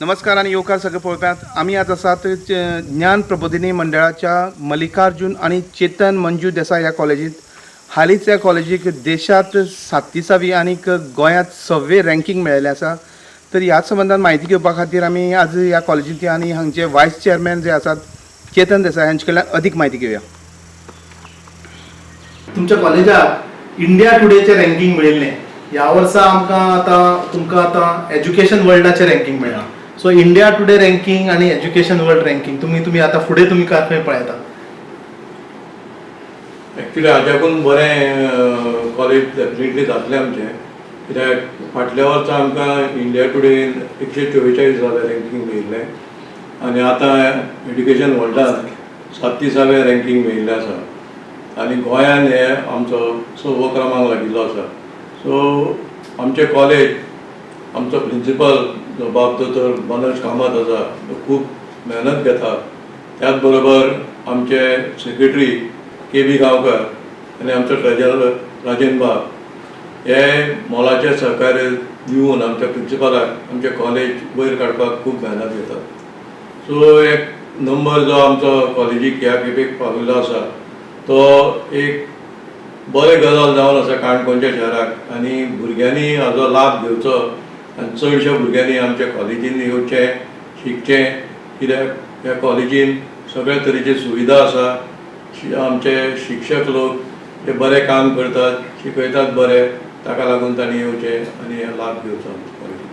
नमस्कार आनी येवकार सगळे पळोवप्यांत. आमी आज आसात ज्ञान प्रबोधिनी मंडळाच्या मल्लिकार्जून आनी चेतन मंजू देसाय ह्या कॉलेजींत. हालींच ह्या कॉलेजीक देशांत सात्तीसावी आनी गोंयांत सव्वे रँकींग मेळिल्लें आसा. तर ह्या संबंदान म्हायती घेवपा खातीर आमी आज ह्या कॉलेजींत आनी हांगचे वायस चेअरमॅन जे आसात चेतन देसाय हांचे कडल्यान अदीक म्हायती घेवया. तुमच्या कॉलेजाक इंडिया टुडेचें रँकींग मेळिल्लें. ह्या वर्सा आमकां आतां तुमकां आतां एज्युकेशन वर्ल्डाचें रँकींग मेळ्ळां. सो इंडिया टुडे रँकींग आनी एज्युकेशन वर्ल्ड रँकींग तुमी आतां फुडें तुमी खंय पळयता? एक्चुली हाच्याकून बरें कॉलेज डेफिनेटली जातलें आमचें, कित्याक फाटल्या वर्सा आमकां इंडिया टुडेन 144वें रँकींग मेळिल्लें आनी आतां एड्युकेशन वर्ल्डान 37वें रँकींग मेळिल्लें आसा आनी गोंयान हे आमचो सवो क्रमांक लागिल्लो आसा. सो आमचें कॉलेज, आमचो प्रिंसिपल जो बाब दोतोर मनोज कामत आसा, तो खूब मेहनत घेता. त्याच बरोबर आमचे सेक्रेटरी के बी गांवकर आनी आमचो ट्रेजरर राजेन बाब हे मोलाचे सहकार्य दिवन आमच्या प्रिंसिपलाक आमचें कॉलेज वयर काडपाक खूब मेहनत घेतात. सो एक नंबर जो आमचो कॉलेजीक ह्या खेपेक पाविल्लो आसा, तो एक बरें गजाल जावन आसा काणकोणच्या शहराक आनी भुरग्यांनी हाजो लाभ घेवचो आनी चडश्या भुरग्यांनी आमच्या कॉलेजीन येवचें, शिकचें, कित्याक ह्या कॉलेजीन सगळे तरेची सुविधा आसा. आमचे शिक्षक लोक हे बरें काम करतात, शिकयतात बरें. ताका लागून तांणी येवचें आनी हे लाभ घेवचो आमच्या कॉलेजीन.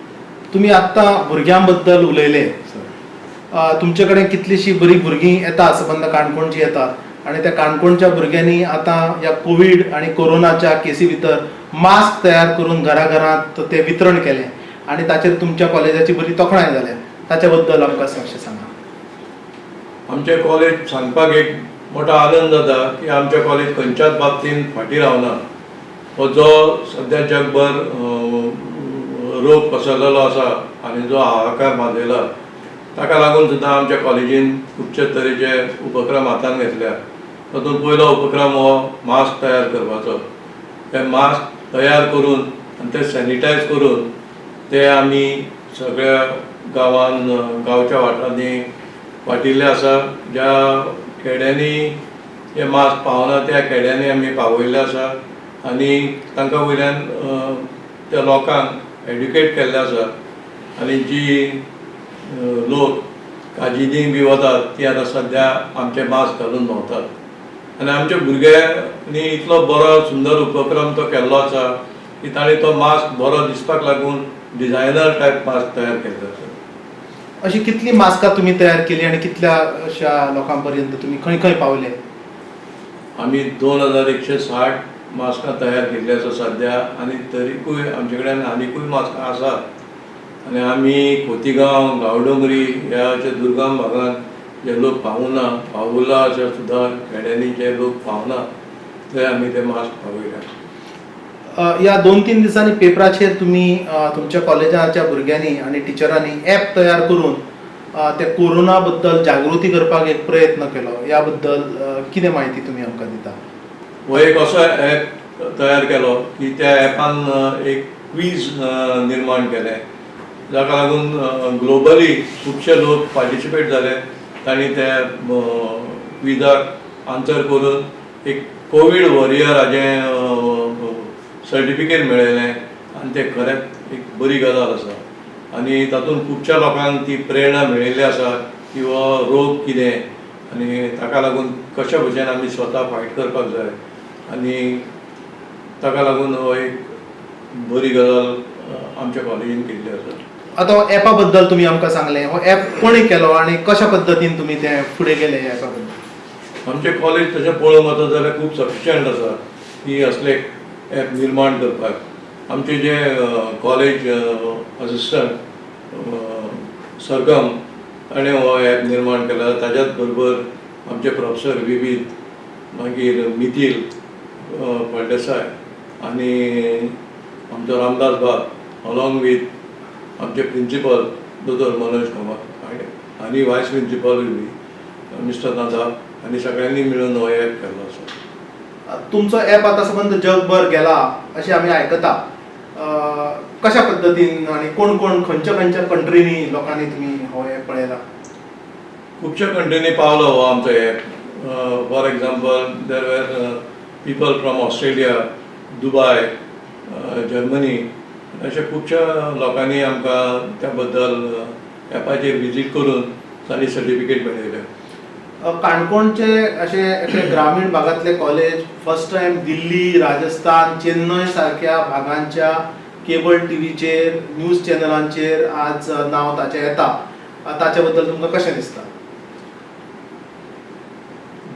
तुमी आत्तां भुरग्यां बद्दल उलयले सर. तुमचे कडेन कितलीशीं बरीं भुरगीं येता, सबंद काणकोणची येतात आनी त्या काणकोणच्या भुरग्यांनी आतां ह्या कोवीड आनी कोरोनाच्या केसी भितर मास्क तयार करून घराघरांत ते वितरण केलें आनी ताचेर तुमच्या कॉलेजाची बरी तोखणाय जाल्या. ताच्या बद्दल आमकां मातशें सांगा. आमचें कॉलेज सांगपाक एक मोठो आनंद जाता की आमचें कॉलेज खंयच्याच बाबतीन फाटीं रावना. हो जो सद्या जगभर रोग पसरलेलो आसा आनी जो हाहाकार माजयला, ताका लागून सुद्दां आमच्या कॉलेजीन खुबशे तरेचे उपक्रम हातान घेतल्या. तातूंत पयलो उपक्रम हो मास्क तयार करपाचो. ते मास्क तयार करून आनी ते सॅनिटायज करून ते आमी सगळ्या गांवान, गांवच्या वाठारांनी वांटिल्ले आसा. ज्या खेड्यांनी हे मास्क पावना, त्या खेड्यांनी आमी पावयल्ले आसा आनी तांकां वयल्यान त्या लोकांक एड्युकेट केल्लें आसा. आनी जी लोक काजीनी बी वतात, ती आतां सद्या आमचे मास्क घालून भोंवतात. आनी आमच्या भुरग्यांनी इतलो बरो सुंदर उपक्रम तो केल्लो आसा की तांणी तो मास्क बरो दिसपाक लागून डिझायनर टायप मास्क तयार केल्लो आसा. अशी कितली मास्कां तुमी तयार केली आनी कितल्या अशा लोकां पर्यंत तुमी खंय खंय पावले? आमी 2160 मास्कां तयार केल्ली आसा सद्या आनी तरीकूय आमचे कडेन आनिकूय मास्कां आसात. आनी आमी खोतीगांव, गांवडोंगरी ह्या अशा दुर्गम भागांत जे लोक पावना, पावुला अशा सुद्दां खेड्यांनी जे लोक पावना, थंय आमी ते मास्क पावयल्या. ह्या 2-3 दिसांनी पेपराचेर तुमी तुमच्या कॉलेजाच्या भुरग्यांनी आनी टिचरांनी ॲप तयार करून ते कोरोना बद्दल जागृती करपाक एक प्रयत्न केलो. ह्या बद्दल कितें म्हायती तुमी आमकां दिता? हो एक असो ॲप तयार केलो की त्या ॲपान एक क्वीज निर्माण केलें, जाका लागून ग्लोबली खुबशे लोक पार्टिसिपेट जाले. तांणी त्या क्विजाक आन्सर करून एक कोवीड वॉरियर हाजें सर्टिफिकेट मेळयलें. आनी तें खरेंच एक बरी गजाल आसा आनी तातूंत खुबश्या लोकांक ती प्रेरणा मेळिल्ली आसा की हो रोग कितें आनी ताका लागून कशा भशेन आमी स्वता फायट करपाक जाय. आनी ताका लागून हो एक बरी गजाल आमच्या कॉलेजीन केल्ली आसा. आतां हो ॲपा बद्दल तुमी आमकां सांगलें. हो ॲप कोणी केलो आनी कशा पद्दतीन तुमी ते फुडें गेले ह्या ॲपा बद्दल? आमचें कॉलेज तशें पळोवंक वचत जाल्यार खूब सफिशंट आसा की असले ॲप निर्माण करपाक. आमचे जे कॉलेज असिस्टंट सरगम, ताणें हो ॲप निर्माण केला. ताज्याच बरोबर आमचे प्रोफेसर विवीध, मागीर मिथील फळदेसाय आनी आमचो रामदास बाब, अलॉंग वीथ आमचे प्रिंसिपल दोतोर मनोज कामत आनी वायस प्रिंसिपल बी मिस्टर नादाब आनी सगळ्यांनी मिळून हो ॲप केल्लो आसा. तुमचो ॲप आतां सबंद जगभर गेला अशें आमी आयकता. कशा पद्दतीन आनी कोण कोण खंयच्या खंयच्या कंट्रीनी लोकांनी तुमी हो एप पळयला? खुबश्या कंट्रींनी पावलो हो आमचो app. For example there were people from Australia, Dubai, Germany, अशा खुबश्या लोकांनी आमकां त्या बद्दल एपाचेर विजीट करून तांणी सर्टिफिकेट मेळयल्या. काणकोणचे अशे एके ग्रामीण भागांतले college first time Delhi, Rajasthan, Chennai सारक्या भागांच्या केबल टीव्हीचेर, न्यूज चॅनलांचेर आज नांव ताचें येता. ताचे बद्दल तुमकां कशें दिसता?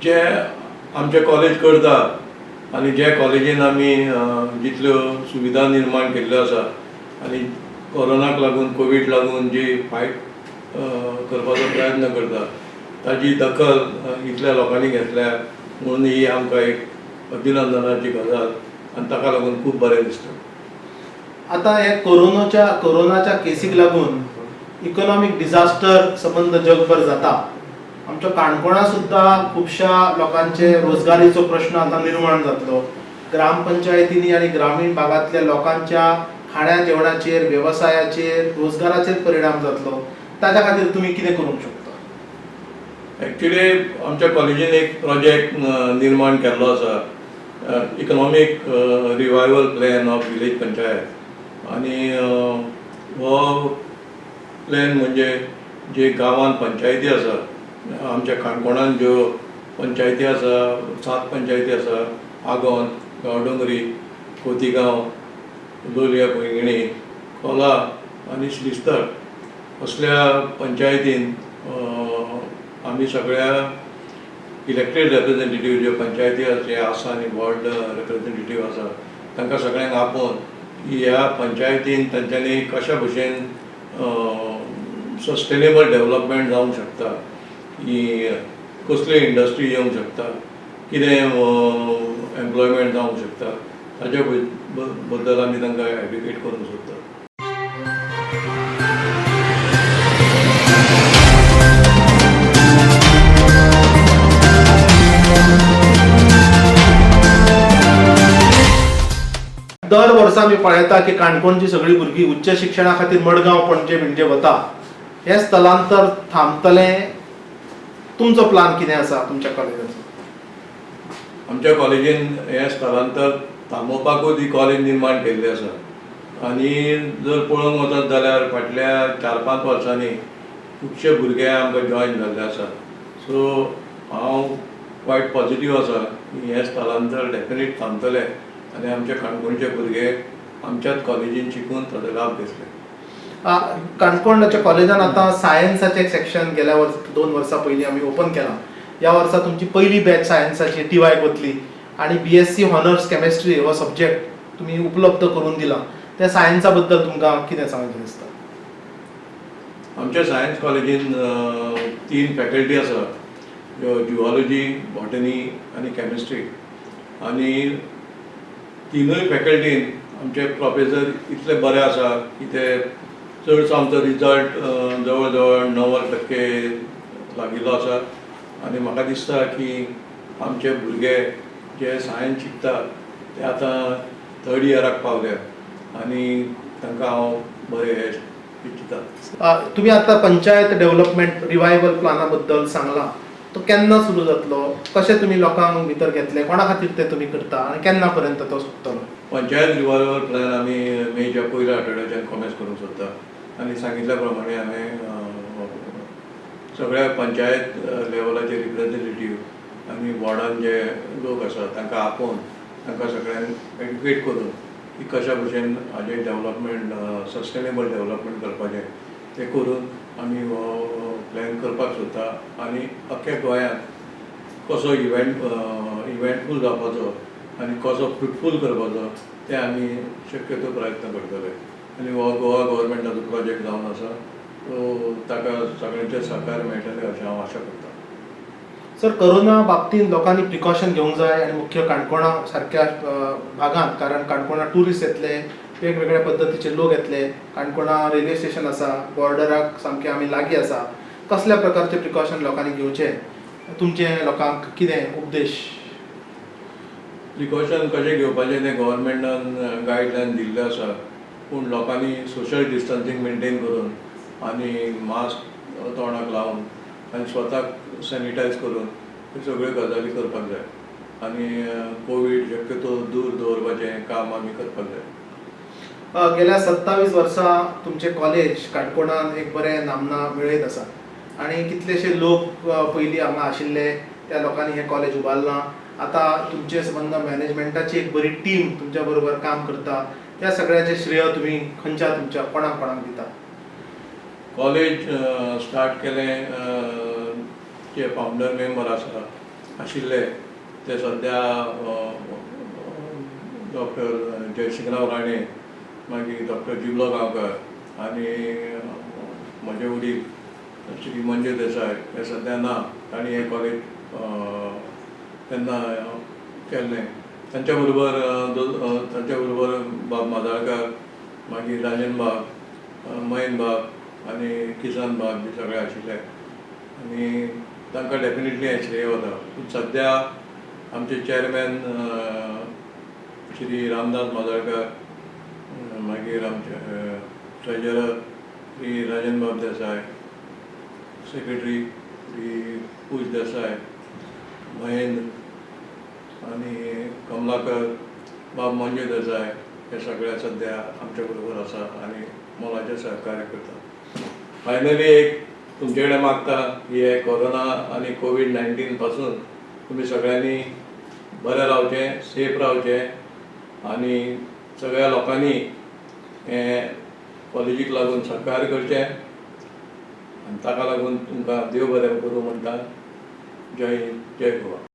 जे आमचे कॉलेज करता आनी जे कॉलेजीन आमी जितल्यो सुविधा निर्माण केल्ल्यो आसा आनी कोरोनाक लागून, कोवीड लागून जी फायट करपाचो प्रयत्न करता ताजी दखल इतल्या लोकांनी घेतल्या म्हणून ही आमकां एक अभिनंदनाची गजाल आनी ताका लागून खूब बरें दिसता. आतां हे कोरोनाच्या केसीक लागून इकॉनॉमीक डिझास्टर सबंद जगभर जाता. आमच्या काणकोणा सुद्दां खुबश्या लोकांचे रोजगारीचो प्रश्न आतां निर्माण जातलो. ग्रामपंचायतींनी आनी ग्रामीण भागांतल्या लोकांच्या खाण्या जेवणाचेर, वेवसायाचेर, रोजगाराचेर परिणाम जातलो. ताच्या खातीर तुमी कितें करूंक शकता? एक्चुली आमच्या कॉलेजीन एक प्रोजेक्ट निर्माण केल्लो आसा, economic revival plan of village panchayat. आनी हो प्लॅन म्हणजे जे गांवांत पंचायती आसा, आमच्या काणकोणांत ज्यो पंचायती आसा, 7 पंचायती आसा, आगोंद, गांवडोंगरी, खोतीगांव, लोलया पैंगिणी, खोला आनी श्रीस्थळ, असल्या पंचायतीन आमी सगळ्या इलेक्टेड रिप्रेझेंटेटीव ज्यो पंचायती जे आसा आनी वॉर्ड रिप्रेझेंटेटीव आसा तांकां सगळ्यांक आपोवन की ह्या पंचायतीन तांच्यांनी कशा भशेन सस्टेनेबल डेवलपमेंट जावंक शकता, की कसल्यो इंडस्ट्री येवंक शकता, कितें एम्प्लॉयमेंट जावंक शकता, ताच्या बद्दल आमी तांकां एड्युकेट करूंक सोदता. दर वर्सा आमी पळयता की काणकोणची सगळीं भुरगीं उच्च शिक्षणा खातीर मडगांव, पणजे, बिणजे वता. हें स्थलांतर थांबतलें? तुमचो प्लान कितें आसा तुमच्या कॉलेजाचो? आमच्या कॉलेजीन हें स्थलांतर थांबोवपाकूच ही कॉलेज निर्माण केल्ली आसा. आनी जर पळोवंक वचत जाल्यार फाटल्या 4-5 वर्सांनी खुबशे भुरगे आमकां जॉयन जाल्ले आसा. सो हांव क्वायट पॉजिटीव आसा की हें स्थलांतर डेफिनेट थांबतलें आनी आमचे काणकोणचे भुरगे आमच्याच कॉलेजीन शिकून ताचो लाभ घेतले. काणकोणच्या कॉलेजान आतां सायन्साचें एक सेक्शन गेल्या वर्स 2 वर्सां पयलीं आमी ओपन केलां. ह्या वर्सा तुमची पयली बॅच सायन्साची टीवायक वतली आनी बीएससी ऑनर्स केमिस्ट्री हो सब्जेक्ट तुमी उपलब्ध करून दिला. त्या सायन्सा बद्दल तुमकां कितें सांगचें दिसता? आमच्या सायन्स कॉलेजीन 3 फॅकल्टी आसा, जिवॉलॉजी, बॉटनी आनी केमिस्ट्री. आनी तिनूय फॅकल्टीन आमचे प्रोफेसर इतले बरे आसा की ते चडसो आमचो रिजल्ट जवळ जवळ 90% लागिल्लो आसा. आनी म्हाका दिसता की आमचे भुरगे जे सायन्स शिकता ते आतां 3rd इयराक पावल्या आनी तांकां हांव बरें हें इच्छिता. तुमी आतां पंचायत डेव्हलपमेंट रिवायवल प्लाना बद्दल सांगलां, तो केन्ना सुरू जातलो, कशें तुमी लोकांक भितर घेतले, कोणा खातीर ते तुमी करता आनी केन्ना पर्यंत तो सोंपतलो? पंचायत रिवायवल प्लॅन आमी मेच्या पयल्या आठवड्याच्यान कॉमेन्स करूंक सोदता आनी सांगितल्या प्रमाणे हांवें सगळ्या पंचायत लेवलाचे रिप्रेझेंटेटीव आनी वॉर्डान जे लोक आसा तांकां आपोवन तांकां सगळ्यांक एड्युकेट करून की कशा भशेन हाजें डेवलपमेंट, सस्टेनेबल डेवलपमेंट करपाचें तें करून आमी हो प्लॅन करपाक सोदता. आनी अख्ख्या गोंयांत कसो इव्हेंटफूल जावपाचो आनी कसो फ्रुटफूल करपाचो तें आमी शक्यतो प्रयत्न करतले. आनी हो गोवा गव्हर्मेंटाचो प्रोजेक्ट जावन आसा, सो ताका सगळ्यांचें सहकार्य मेळटलें अशें हांव आशा करतां. सर, कोरोना बाबतींत लोकांनी प्रिकॉशन घेवंक जाय आनी मुख्य काणकोणा सारक्या भागांत, कारण काणकोणा ट्युरिस्ट येतले, वेगवेगळ्या पद्दतीचे लोक येतले, काणकोणा रेल्वे स्टेशन आसा, बॉर्डराक सामकें आमी लागीं आसा, कसल्या प्रकारचे प्रिकॉशन लोकांनी घेवचें, तुमचे लोकांक कितें उपदेश? प्रिकॉशन कशें घेवपाचें तें गव्हर्मेंटान गायडलायन दिल्लें आसा. पूण लोकांनी सोशल डिस्टन्सींग मेनटेन करून आनी मास्क तोंडाक लावन आनी स्वताक सॅनिटायज करून ह्यो सगळ्यो गजाली करपाक जाय आनी कोवीड शक्यतो दूर दवरपाचें काम आमी करपाक जाय. गेल्या 27 वर्सां तुमचें कॉलेज काणकोणान एक बरें नामना मेळयत आसा आनी कितलेशे लोक पयलीं हांगा आशिल्ले त्या लोकांनी हें कॉलेज उबारलां. आतां तुमचे संबंद मॅनेजमेंटाची एक बरी टीम तुमच्या बरोबर काम करता, त्या सगळ्याचें श्रेय तुमी खंयच्या तुमच्या कोणाक कोणाक दिता? कॉलेज स्टार्ट केलें जे फावंडर मेंबर आसा आशिल्ले ते सद्या डॉक्टर जयशिंगराव राणे, मागीर डॉक्टर जिबलो गांवकर आनी म्हजे वडील श्री मंजू देसाय हे सद्या ना. तांणी हें कॉलेज तेन्ना केल्लें. तांच्या बरोबर तांच्या बरोबर बाब माजाळकार, मागीर राजन बाब, मयन बाब आनी किसन बाब बी सगळे आशिल्ले आनी तांकां डेफिनेटली हें श्रेय वता. पूण सद्या आमचे चॅरमॅन श्री रामदास माजाळकार, मागीर आमचे ट्रेजरर श्री राजन बाब देसाय, सेक्रेटरी श्री पूज देसाय, महेंद्र आनी कमलाकर बाब मंजू देसाय हे सगळे सद्या आमच्या बरोबर आसा आनी मोलाचें सहकार्य करता. फायनली एक तुमचे कडेन मागता की हे कोरोना आनी कोवीड 19 पासून तुमी सगळ्यांनी बरें रावचें, सेफ रावचें आनी सगळ्या लोकांनी हें कॉलेजीक लागून सहकार्य करचें आनी ताका लागून तुमकां देव बरें करूं म्हणटा. जय हिंद, जय गोवा.